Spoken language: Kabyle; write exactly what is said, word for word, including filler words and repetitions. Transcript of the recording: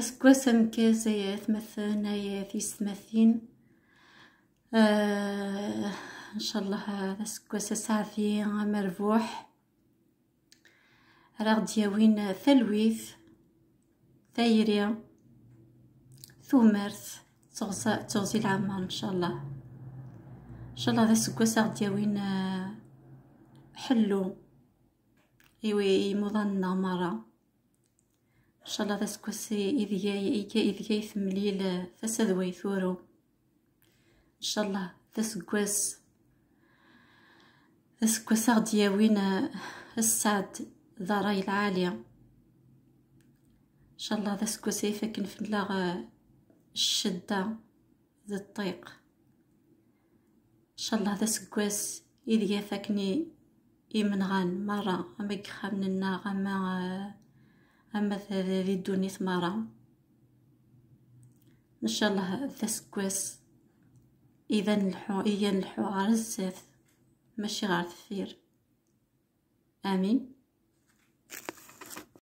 Aseggas ameggaz ay atmaten, ay tiyessetmatin. Ah, ncallah d aseggas aseɛdi amerbuḥ. Ara ɣ-d-yawin talwit, tayri, tumert, d teɣzi, d teɣzi n leɛmer, ncallah. Ncallah d aseggas ara ɣ-d-yawin, ah, ḥellu i wi-, i yimuḍan-nneɣ merra. Ncallah d aseggas i, ideg ay, ideg ay, ideg ay temlil, eh, tasa d way turew. Ncallah d aseggas, d aseggas ara ɣ-d-yawin, eh, sseɛd d ṛṛay lɛali. Ncallah d aseggas ay ifakken fell-aɣ, eh, ccedda d ṭṭiq. Ncallah d aseggas ideg ad fakken i-, imenɣan merra, ama deg yexxamen-nneɣ, ama, eh, ama d, d, di ddunit merra. Ncallah d aseggas i d ad nleḥḥu, i ad nleḥḥu ɣer zdat, mačči ɣer deffir. Amin.